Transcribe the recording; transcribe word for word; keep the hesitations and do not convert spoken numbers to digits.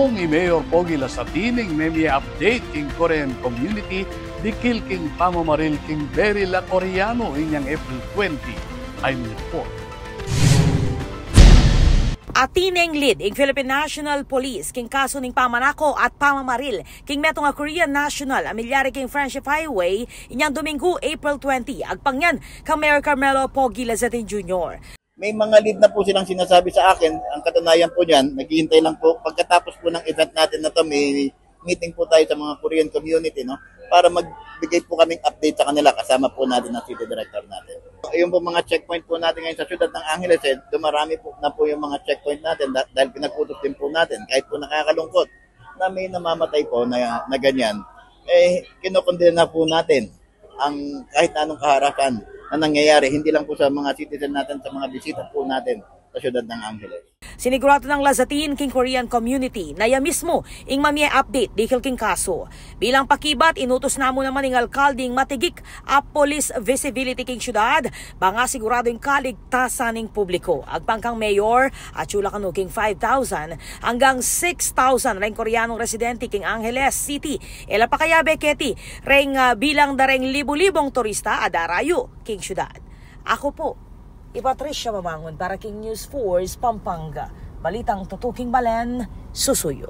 Ing Mayor Pogi Lazatin ing memie update king Korean community dikil king pamamaril king Beryl Aquariano inyang April twenty. I'm Nick Paul. Atin ing lead ing Philippine National Police king kasu ning pamanako at pamamaril king metung a Korean national a milyari king Friendship Highway inyang Domingo, April twenty, agpang yan kang Mayor Carmelo Pogi Lazatin Junior. May mga lead na po silang sinasabi sa akin. Ang katunayan po niyan, naghihintay lang po. Pagkatapos po ng event natin na to, may meeting po tayo sa mga Korean community, no? Para magbigay po kaming update sa kanila. Kasama po natin ang city director natin. Yung po mga checkpoint po natin ngayon sa siyudad ng Angeles, eh, dumarami po na po yung mga checkpoint natin dah- dahil pinag-utos din po natin. Kahit po nakakalungkot na may namamatay po na, na ganyan, eh, kinukundina na po natin ang kahit na anong kaharapan na nangyayari, hindi lang po sa mga citizen natin, sa mga bisita po natin sa siyudad ng Angeles. Sinigurado nang Lazatin king Korean community na ya mismo ing mamie update dikil king kasu. Bilang pakibat, inutus na mu naman ing alkalde ing matigik a police visibility king siyudad, bang asigurado ing kaligtasan ning publiko. Agpang kang Mayor, atyu la kanu king five thousand anggang six thousand reng Koreanong residente king Angeles City e la pakayabe keti reng, ah, bilang da reng libu-libung turista a darayu king siyudad. Aku pu i Patricia Mamangun para king News Force Pampanga. Balitang tutuking balen, susuyu.